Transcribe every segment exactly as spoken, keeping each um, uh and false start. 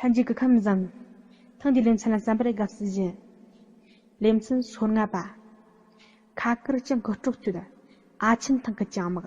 ལྷན་རྒྱས་ཀྱི་ཁམས་བཟང་། ཐེངས་འདིའི་ལེ་ཚན་ལ་གསན་པར་དགའ་བསུ་ཞུ། ལེ་ཚན་སོ་ལྔ་པ། ཁ་དཀར་སྤྱང་ཀི་སྲོག་གཅོད། ཨ་ཆེན་ཐང་གི་སྤྱང་དམག་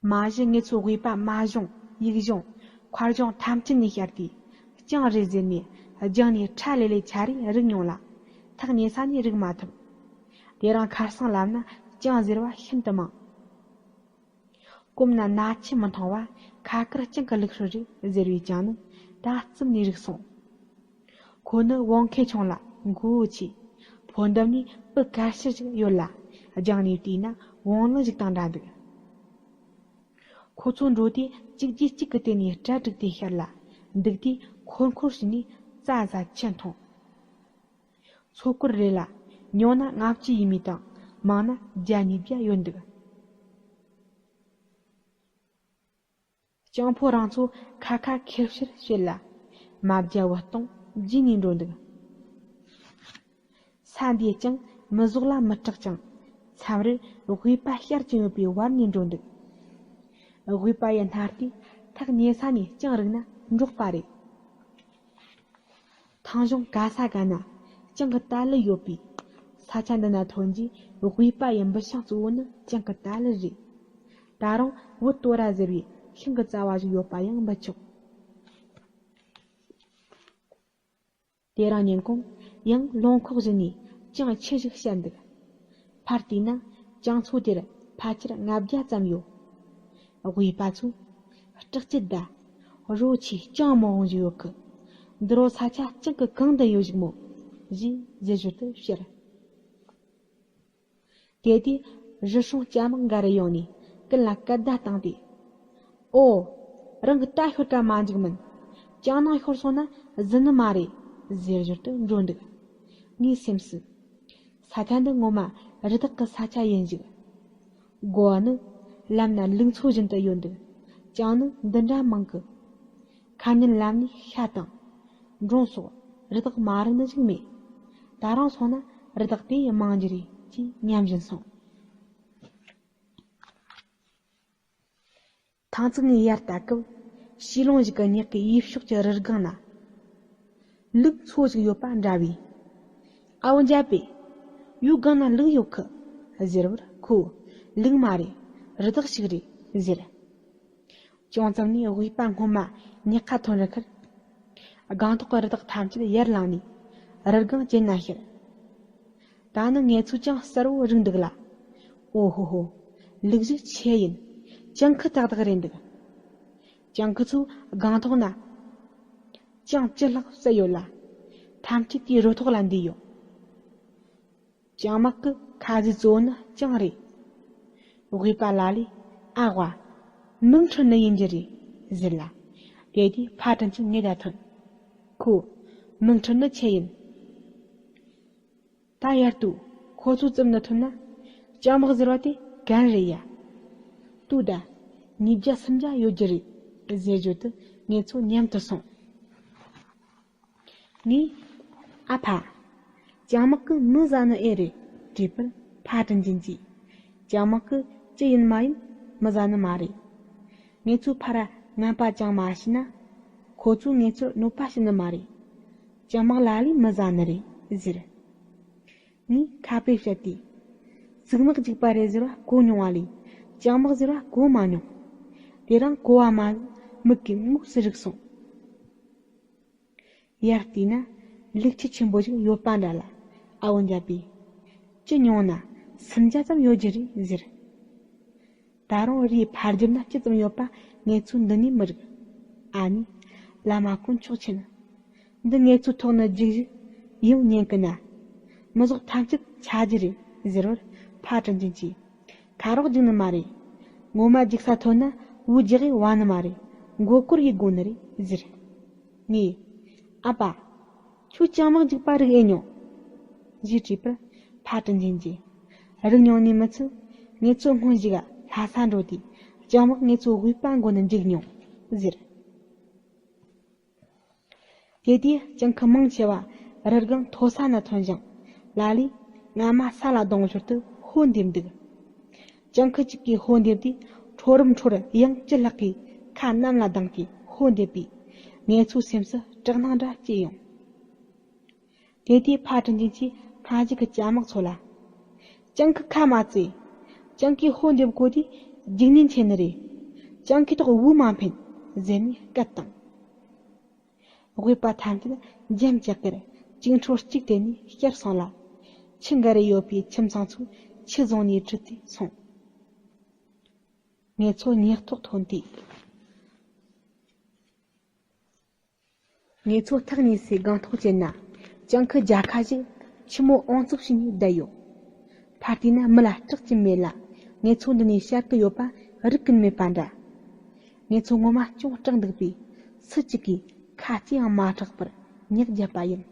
མ་གཞི་ངེད་ཚོའི་དབུས་པ་མ་གཞུང་ཡིག་གཞུང་མཁར་གཞུང་ཐམས་ཅད་ནས་ཤར་ཏེ། སྤྱང་རེད་ཟེར་ནས་རྒྱང་ནས་ཁྲ་ལེ་ལེ་ཆ་རེ་རིག་མྱོང་ལ། ཐག་ཉེ་ས་ནས་རིག་མ་ཐུབ། དེ་རིང་ཁ་སང་ལམ་ན་སྤྱང་ཟེར་བ་ཤིན་ཏུ་མང་། གོམ་ན་ན་ཆུ་མི་མཐོང་བ། ཁ་དཀར་སྤྱང་ཀི་ལུག་ཧྲུལ་རེད་ཟེར་བའི་སྤྱང་ནི་ད་རྩིབ་ནས་རིག་སོང་། ཁོ་ནི་བོང་ཁེ་ཆུང་ལ་མགོ་བོ་ཆེ། ཕོ་འདབས་ནས་སྤུ་དཀར་ཕྱིར་ཞིག་ཡོད་ལ། རྒྱང་ནས་བལྟས་ན་བོང་ལུ་ཞིག་དང་འདྲ་འདུག། ཁོ་ཚོ་འགྲོ་དུས་གཅིག་རྗེས་གཅིག་གི་སྟེང་ནས་གྲལ་བསྒྲིགས་ཏེ་ཤར་ལ། འདུག་དུས་འཁོར་འཁོར་བྱས་ནས་རྩྭ་ཟ་ཆུ་འཐུང་། མཚོ་སྐོར་རེ་ལ་ཉུང་ན་ལྔ་བཅུ་ཡས་མས་དང་མང་ན་བརྒྱ་ཉིས་བརྒྱ་ཡོད་འདུག། སྤྱང་ཕོ་རང་ཚོ་ཁ་ཁ་ཁེར་ཕྱིར་བྱེད་ལ། མ་བརྒྱ་བུ་སྟོང་བརྗེས་ནས་འགྲོ་འདུག། ས་འདིའི་སྤྱང་མི་ཟོག་ལ་མི་སྐྲག་ཅིང་། མཚམས་རེར་དབུས་པ་ཤར་གྱི་ཡོད་པའི་བར་ནས་འགྲོ་འདུག། དབུས་པ་ཡི་སྣ་ལྟས་ཐག་ཉེ་ས་ནས་སྤྱང་རིག་ན་འབྲོག་པ་རེད། ཐང་གཞུང་ག་ས་ག་ན་སྤྱང་ཀི་རྟ་ལུ་ཡོད་པས། ས་ཆ་འདི་ན་ཐོན་རྗེས་དབུས་པ་ཡི་འབུ་ཤིང་གཙོ་བོ་ནི་སྤྱང་ཀི་རྟ་ལུ་རེད། ད་རུང་བུ་ཏོ་ར་ཟེར་བའི་ཤིང་གི་རྩ་བ་ཞིག་ཡོད་པ་ཡང་མི་ཆོག། དེ་རིང་ཉིན་གུང་ཡང་ལུང་ཁོག་བཞི་ནས་སྤྱང་ཆུ་ཞིག་བཤད་འདུག། ཕར་བལྟས་ན་སྤྱང་ཚོ་དེར་ཕལ་ཆེར་ལྔ་བརྒྱ་ཙམ་ཡོད། དབུས་པ་ཚོས། སྐྲག་ཅི་ད། རོ་ཆེ་སྤྱང་མི་འོང་རྒྱུ་ཡོད་གི། འདི་རོ་ས་ཆ་སྤྱང་ཀི་གང་དུ་ཡོད་ཞིག་མོ། ཞེས་ཟེར་ཞོར་དུ་བཤད། གལ་ཏེ་རི་སྲུང་སྐྱ་དམག་འགའ་རེ་ཡོང་ནས་ཀུན་ལ་སྐད་བརྡ་བཏང་སྟེ། ཨོ། རང་གི་རྟ་ཤོར་ཀ་མ་འཇུག་མིན། སྤྱང་ནང་ཤོར་སོང་ན་ཟིན་ནི་མ་རེད་ཟེར་ཞོར་དུ་འགྲོ་འདུག། ངའི་སེམས་སུ། ས་ཆ་འདི་ངོ་མ་རི་དྭགས་ཀྱི་ས་ཆ་ཡིན་ཞིག། དགོ་བ་ནི་ལམ་ན་ལུག་མཚོ་བཞིན་དུ་ཡོད་འདུག། སྤྱང་ནི་འདི་འདྲ་མང་གི། ཁ་ཉིན་ལམ་ནས་ཤ་དང་། འབྲོང་སོགས་རི་དྭགས་མ་རིག་ནི་ཞིག་མེད། ད་རུང་སོང་ན་རི་དྭགས་དེ་ཡི་མང་རྒྱུ་རེད་ཅེས་སྙམ་བཞིན་སོང་། ཐང་ཚིགས་ནས་ཡར་ལྟ་སྐབས་བྱིའུ་ལུང་ཞིག་གི་ཉག་གི་ཡུལ་ཕྱོགས་ཀྱི་རི་སྒང་ན། ལུག་མཚོ་ཞིག་ཡོད་པ་འདྲ་བས། ཨ་བོ་འཇའ་པེ། ཡུལ་སྒང་ན་ལུག་ཡོད་གི། ཟེར་བར་ཁོས། ལུག་མ་རེད། རི་དྭགས་ཤིག་རེད་ཟེར། ཅུང་ཙམ་ནས་དབུས་པ་སྔོན་མ་ཉག་ཁ་ཐོན་རུ་ཁར། སྒང་ཐོག་གི་རི་དྭགས་ཐམས་ཅད་ཡར་ལངས་ནས་རི་སྒང་བཅད་ན་ཤར། ད་ནི་ངེད་ཚོས་ཀྱང་གསལ་བོ་རིག་འདུག་ལ། ཨོ་ཧོ་ཧོ། ལུག་ཞིག་ཆེ་ཡིན། སྤྱང་ཀི་ཏག་ཏག་རེད་འདུག། སྤྱང་ཀི་ཚོས་སྒང་ཐོག་ན། སྤྱང་བཅུ་ལྷག་བསད་ཡོད་ལ། ཐམས་ཅད་དེའི་རུ་ཐོག་ལ་འདུས་ཡོད། སྤྱང་དམག་གི་ཁ་ཟས་གཙོ་བོ་ནི་སྤྱང་རེད། དབུས་པ་ལ་ལས་ཨ་ཝ། མིག་འཕྲུལ་ནི་ཡིན་རྒྱུ་རེད་ཟེར་ལ། དེ་དུས་ཕ་དྲིན་ཆེན་ངེད་ལ་ཐོན། ཁོ། མིག་འཕྲུལ་ནི་ཆི་ཡིན། ད་ཡར་ལྟོས། ཁོ་ཚོ་བཙུམ་ནི་ཐོན་ན། སྤྱང་དམག་ཟེར་བ་དེ་གན་རེད་ཡ། ལྟོས་ད། ཉིས་བརྒྱ་སུམ་བརྒྱ་ཡོད་རྒྱུ་རེད་ཟེར་བརྗོད་དུ་ངེད་ཚོ་མཉམ་དུ་སོང་། ངས། ཨ་ཕ། སྤྱང་དམག་གིས་མི་ཟ་ནི་ཨེ་རེད་དྲིས་པར་ཕ་དྲིན་ཅན་གྱིས། སྤྱང་དམག་གིས་ཅི་ཡིན་མ་ཡིན་མི་ཟ་ནི་མ་རེད། ངེད་ཚོ་ཕར་ར་ངན་པ་ཅང་མ་བྱས་ན། ཁོ་ཚོས་ངེད་ཚོར་གནོད་པ་བྱེད་ནི་མ་རེད། སྤྱང་དམག་ལ་ལས་མི་ཟ་ནི་རེད་ཟེར། ངས་ཁ་དཔེ་བཤད་དེ། གཙུག་དམག་འཇིགས་པ་རེད་ཟེར་བ་གོ་མྱོང་བ་ལས་སྤྱང་དམག་ཟེར་བ་གོ་མ་མྱོང་། དེ་རིང་གོ་བ་མ་ཟད་མིག་གིས་དངོས་སུ་རིག་སོང་། ཡར་བལྟས་ན་ལུག་ཁྱུ་ཆེན་པོ་ཞིག་ཡོད་པ་འདྲ་ལ། ཨ་བོ་འཇའ་པས། ཅི་ཉུང་ན་སུམ་བརྒྱ་ཙམ་ཡོད་རྒྱུ་རེད་ཟེར། ད་རུང་རིའི་ཕར་རྒྱབ་ན་ཅི་ཙམ་ཡོད་པ་ངེད་ཚོས་འདི་ནས་མི་རིག། ཨ་ནི། བླ་མ་དཀོན་མཆོག་མཁྱེན། འདི་ངེད་ཚོའི་ཐོག་ནས་རྒྱུགས་ཞིག་ཡིན་ཉན་གི་ན། མི་ཟོག་ཐམས་ཅད་ཆ་རྒྱུ་རེད་ཟེར་བར་ཕ་དྲིན་ཅན་གྱིས། ཁ་རོག་རྒྱུག་ནི་མ་རེད། ངོ་མ་རྒྱུག་ས་ཐོན་ན་བུ་རྒྱག་གི་བ་ནི་མ་རེད། མགོ་སྐོར་ཡི་དགོ་ནི་རེད་ཟེར། ངས། ཨ་ཕ། ཁྱོད་སྤྱང་དམག་འཇིགས་པ་རིག་ཨེ་མྱོང་། ཞེས་དྲིས་པར་ཕ་དྲིན་ཅན་གྱིས། རིག་མྱོང་ནི་མི་ཚད། ངེད་ཚོ་སྔོན་ཞིག་ལྷ་ས་འགྲོ་དུས་སྤྱང་དམག་ངེད་ཚོ་དབུས་པ་མགོ་ནས་འཇིགས་མྱོང་ཟེར། དེ་དུས་སྤྱང་ཁུ་མང་ཆེ་བ་རི་སྒང་མཐོ་ས་ན་ཐོན་ཞིང་ལ་ལས་རྔ་མ་ས་ལ་ལྡང་ཞོར་དུ་ཧོ་འདེབས་འདུག། སྤྱང་ཁུ་གཅིག་གིས་ཧོ་འདེབས་དུས་ཁྲོ་རུམ་ཁྲོར་གཡང་བཅུ་ལྷག་གིས་ཁ་གནམ་ལ་ལྡང་སྟེ་ ཧོ་འདེབས་པས་ངེད་ཚོའི་སེམས་སུ་སྐྲག་སྣང་འདྲ་སྐྱེས་ཡོང་། དེ་དུས་ཕ་དྲིན་ཅན་གྱིས་སྔ་གཞུག་གི་ཅ་མག་ཚོ་ལ། ཅང་ཁི་ཁ་མ་བཙེ། ཅང་ཁིས་ཧོ་འདེབས་གོ་དུས་རྒྱུག་ཉེན་ཆེ་ནི་རེད། ཅང་ཁིའི་ཐོག་འུ་མ་འཕེན། ཟེར་ནས་སྐད་བཏང་། དབུས་པ་ཐམས་ཅད་འཇམ་ཅག་གེར་གཅིག་འཕྲོར་གཅིག་བལྟས་ནས་བསྐྱར་སོང་ལ། ཆུ་འགའ་རེ་ཡོད་པའི་ཁྱིམ་ཚང་ཚོའི་ཆུ་བཟུང་ནས་ཁྲིད་དེ་སོང་། ངེད་ཚོ་ཉག་ཐོག་ཐོན་དུས། ངེད་ཚོ་ཐག་ཉེ་སའི་སྒང་ཐོག་བཅད་ན། ཅང་ཁི་རྒྱལ་ཁ་ཞིག་ཆུ་མོ་ཨོང་ཙུག་བྱས་ནས་བསྡད་ཡོད། ཕར་བལྟས་ན་མི་ལ་སྐྲག་གི་མེད་ལ། ངེད་ཚོ་འདི་ནས་བཤར་གི་ཡོད་པ་རིག་གི་མེད་པ་འདྲ། ངེད་ཚོ་ངོ་མ་ཅུང་སྐྲག་འདུག་པས། སུ་གཅིག་གིས་ཁ་གཅིག་ཡང་མ་གྲགས་པར་ཉག་བརྒྱབ་པ་ཡིན།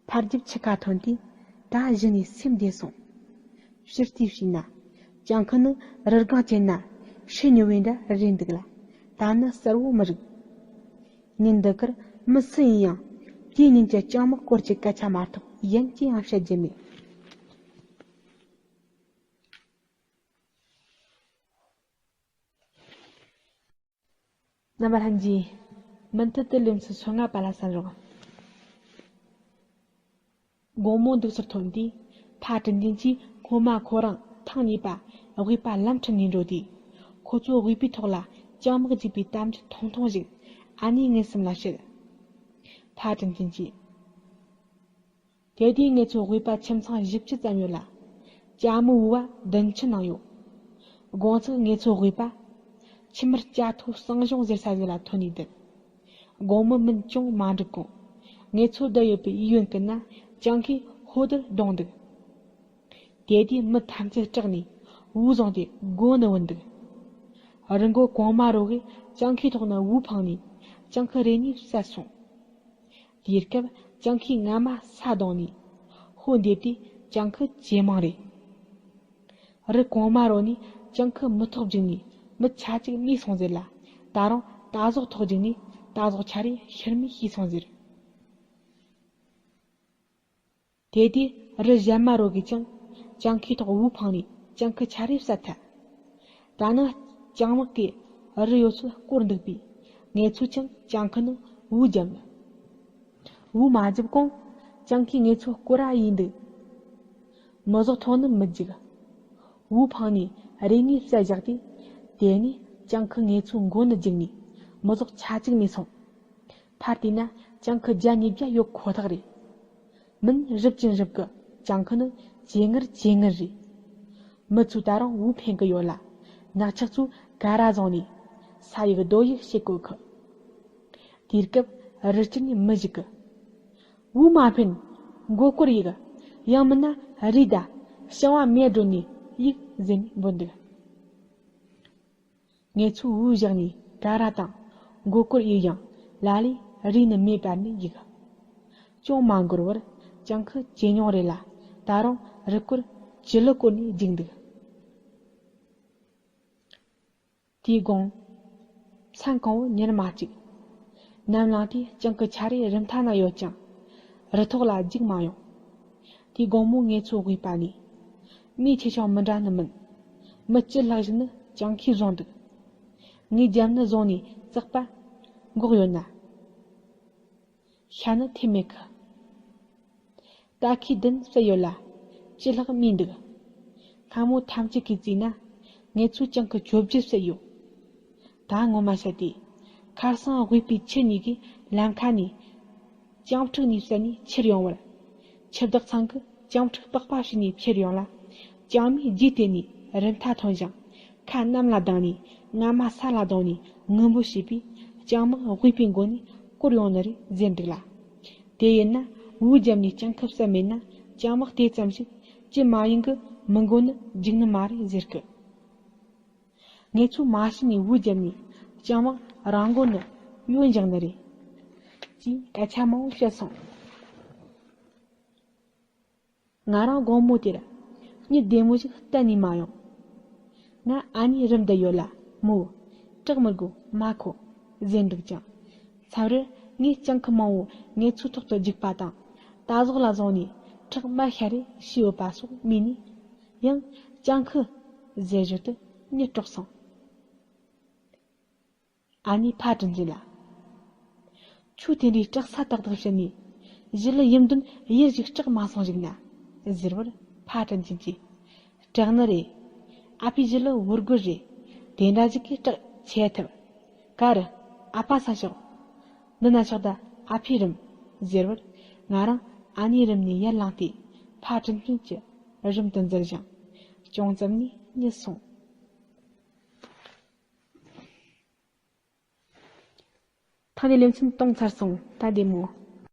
ཕར་རྒྱབ་ཆུ་ཁ་ཐོན་དུས་ད་གཞི་ནས་སེམས་བདེ་སོང་། ཕྱིར་བལྟས་བྱས་ན། ཅང་ཁི་ནི་རི་སྒང་བཅད་ན་ཧྲི་ཉོ་བའི་འདྲ་རེད་འདུག་ལ། ད་ནི་གསལ་བོ་མི་རིག་ཉིན་འདི་གར་མི་སུ་ཡིན་ཡང་དེའི་ཉིན་གྱི་ཅང་མག་སྐོར་གྱི་སྐད་ཆ་མ་གཏོགས་གཞན་ཅི་ཡང་བཤད་རྒྱུ་མེད། རྣམ་པ་ལྷན་རྒྱས། མུ་མཐུད་དུ་ལེའུ་ཚན་སོ་ལྔ་པ་ལ་གསན་རོགས། དགོང་མོ་འདུག་སར་ཐོན་དུས། ཕ་དྲིན་ཅན་གྱིས་སྔོན་མ་ཁོ་རང་ཐག་ཉེ་པ་དབུས་པ་ལམ་ཁྲིད་ནས་འགྲོ་དུས། ཁོ་ཚོས་དབུས་པའི་ཐོག་ལ་ཅང་མག་རྒྱུག་པའི་གཏམ་རྒྱུད་ཐུང་ཐུང་ཞིག་ཨ་ནེ་ངེད་གསུམ་ལ་བཤད། ཕ་དྲིན་ཅན་གྱིས། དེ་དུས་ངེད་ཚོའི་དབུས་པ་ཁྱིམ་ཚང་བཞི་བཅུ་ཙམ་ཡོད་ལ། ཅ་མི་འུ་བ་བདུན་ཅུ་ནང་ཡོད། དགོང་ཚིགས་ངེད་ཚོའི་དབུས་པ། ཕྱི་མར་ཅ་ཐོ་གསང་གཞོང་ཟེར་ས་ཟིག་ལ་ཐོན་ནས་བསྡད། དགོང་མོ་མུན་ཅུང་མ་འགྲིག་གོང་། ངེད་ཚོ་བསྡད་ཡོད་པའི་གཡས་གཡོན་ཀུན་ན་ཅང་ཁིས་ཧོ་དེར་བརྡུངས་འདུག་དེ་དུས་མི་ཐམས་ཅད་སྐྲག་ནས་འུ་བཟུང་སྟེ་སྒོ་ནས་བུད་འདུག་རི་མགོ་གོང་མ་རོ་གིས་ཅང་ཁིའི་ཐོག་ན་འུ་འཕངས་ནས་ཅང་ཁི་རེ་གཉིས་བསད་སོང་། དེའི་སྐབས་ཅང་ཁིས་རྔ་མ་ས་བརྡུངས་ནས་ཧོ་འདེབས་དུས་ཅང་ཁི་ཇེ་མང་རེད། རི་གོང་མ་རོ་ནས་ཅང་ཁི་མི་ཐོག་བརྒྱུགས་ནས་མི་ཆ་གཅིག་རྨས་སོང་ཟེར་ལ། ད་རུང་ད་ཟོག་ཐོག་བརྒྱུགས་ནས་ད་ཟོག་ཆ་རེ་ཤི་རྨས་བྱས་སོང་ཟེར། དེ་དུས་རི་གཞན་མ་རོ་གིས་ཀྱང་ཅང་ཁིའི་ཐོག་འུ་འཕངས་ནས་ཅང་ཁི་ཆ་རེ་བསད་ཐལ། ད་ནི་ཅང་མག་གིས་རི་ཡོད་ཚད་བསྐོར་འདུག་པས། ངེད་ཚོས་ཀྱང་ཅང་ཁི་ནང་འུ་བརྒྱབ། འུ་མ་བརྒྱབ་གོང་ཅང་ཁིས་ངེད་ཚོ་སྐོར་ར་ཡས་འདུག་མི་ཟོག་ཐོག་ནི་མི་རྒྱུག་འུ་འཕངས་ནས་རེ་གཉིས་བསད་བཞག་དུས། དེ་ནས་ཅང་ཁི་ངེད་ཚོའི་མགོ་ནས་རྒྱུགས་ནས་མི་ཟོག་ཆ་གཅིག་རྨས་སོང་། ཕར་བལྟས་ན་ཅང་ཁི་བརྒྱ་ཉིས་བརྒྱ་ཡོད་ཁོ་ཐག་རེད། མུན་རུབ་ཅིང་རུབ་གི། ཅང་ཁི་ནི་ཇེ་ངར་ཇེ་ངར་རེད། མི་ཚོས་ད་རུང་འུ་འཕེན་གི་ཡོད་ལ། ནག་ཆགས་ཚོས་ག་ར་བཟུང་ནས་ས་ཡིག་རྡོ་ཡིག་བྱེད་གོ་གི། དེའི་སྐབས་རི་སྤྱིལ་ནས་མི་ཞིག་གིས། འུ་མ་འཕེན། མགོ་སྐོར་ཡིག་ཡང་མིན་ན་རུས་ད་ཤང་བ་མེ་སྒྲོན་ནས་ཡིག་ཟེར་ནས་འབོད་འདུག་ངེད་ཚོས་འུ་བཞག་ནས་ག་ར་དང་མགོ་སྐོར་ཡིག་ཡང་ལ་ལས་རུས་ནས་མེ་སྦར་ནས་ཡིག་ཅུང་མ་འགོར་བར་ཅང་ཁི་ཇེ་ཉུང་རེད་ལ། ད་རུང་རི་སྐོར་ཇེ་ལེ་བསྐོར་ནས་རྒྱུག་འདུག་དེའི་དགོང་། མཚན་གང་བོ་ཉལ་མ་བཅུག་ནམ་ལངས་དུས་ཅང་ཁི་ཆ་རེ་རི་མཐའ་ན་ཡོད་ཀྱང་། རི་ཐོག་ལ་རྒྱུག་མ་ཡོང་། དེའི་དགོང་མོ་ངེད་ཚོའི་དབུས་པ་ནས། མི་ཆེ་ཆུང་མི་འདྲ་ནི་མིན། མི་བཅུ་ལྷག་ཞིག་ནི་ཅང་ཁིས་བཟུང་འདུག་ངས་རྒྱབ་ནས་བཟུང་ནས་བཙགས་པ་འགོག་ཡོད་ན། ཤ་ནི་ཐེབས་མེད་གི། རྟ་ཁའི་བདུན་བསད་ཡོད་ལ། བཅུ་ལྷག་རྨས་འདུག་སྔ་མོ་ཐམས་ཅད་ཀྱིས་བརྩིས་ན། ངེད་ཚོས་ཅང་ཁི་བཅོ་བརྒྱད་བསད་ཡོད། ད་ངོ་མ་བཤད་དུས། ཁ་སང་དབུས་པའི་ཁྱི་གཉིས་ཀྱིས་ལམ་ཁ་ནས། ཅང་ཕྲུག་གཉིས་བསད་ནས་ཁྱེར་ཡོང་བར། ཁྱི་བདག་ཚང་གིས་ཅང་ཕྲུག་པགས་པ་བྱས་ནས་ཁྱེར་ཡོང་ལ། ཅང་མས་རྗེས་དེད་ནས་རི་མཐའ་ཐོན་ཞིང་། ཁ་གནམ་ལ་ལྡང་ནས་རྔ་མ་ས་ལ་ལྡང་ནས་ངུ་འབོད་བྱས་པས། ཅང་མག་དབུས་པའི་མགོ་ནས་བསྐོར་ཡོང་ནི་རེད་ཟེར་འདུག་ལ། དེ་ཡིན་ན་འུ་བརྒྱབ་ནས་ཅང་ཁི་བསད་མེད་ན། ཅང་མག་དེ་ཙམ་ཞིག་ཅི་མ་ཡིན་གི་མི་མགོ་ནི་རྒྱུག་ནི་མ་རེད་ཟེར་གི། ངེད་ཚོས་མ་ཤི་ནས་འུ་བརྒྱབ་ནས་ཅང་མག་རང་མགོ་ནི་གཡོན་བཞག་ནི་རེད། ཅེས་སྐད་ཆ་མང་བོ་བཤད་སོང་། ང་རང་དགོང་མོ་དེར་གཉིད་བདེ་མོ་ཞིག་གཏན་ནས་མ་ཡོང་། ང་ཨ་ནེ་རུམ་བསྡད་ཡོད་ལ། མོས། སྐྲག་མི་དགོས། མ་ཁོ། ཟེར་འདུག་ཀྱང་། མཚམས་རེར་ངས་ཅང་ཁི་མང་བོ་ངེད་ཚོའི་ཐོག་ཏུ་རྒྱུག་པ་དང་། རྟ་ཟོག་ལ་བཟུང་ནས་ཁྲག་རྨ་ཤ་རེ་བྱས་ཡོད་པ་སོགས་རྨིས་ནས། ཡང་ཅང་ཁི་ཟེར་ཞོར་དུ་གཉིད་དཀྲོགས་སོང་། ཨ་ནེས་ཕ་དྲིན་ཅན་ལ། ཁྱོད་དེ་འདྲའི་སྐྲག་ས་ཏག་ཏག་བྱས་ནས། ཞི་ལི་ཡིད་འདོན་ཡར་ཞིག་སྐྲག་མ་སོང་ཞིག་ན། ཟེར་བར་ཕ་དྲིན་ཅན་གྱིས། སྐྲག་ནི་རེད། ཨ་ཕའི་ཞི་ལི་བོར་རྒོད་རེད། དེ་འདྲ་ཞིག་གིས་སྐྲག་ཆེ་ཐུབ། ག་རུ། ཨ་ཕ་ས་ཤོག་འདི་ན་ཤོག་ད་ཨ་ཕའི་རུམ། ཟེར་བར། ང་རང་ཨ་ནེའི་རུམ་ནས་ཡར་ལངས་ཏེ། ཕ་དྲིན་ཅན་གྱི་རུམ་དུ་འཛུལ་ཞིང་། ཅུང་ཙམ་ནས་ཉལ་སོང་། ཐ་ནས་ལེ་ཚན་གཏོང་ཚར་སོང་། ད་བདེ་མོ།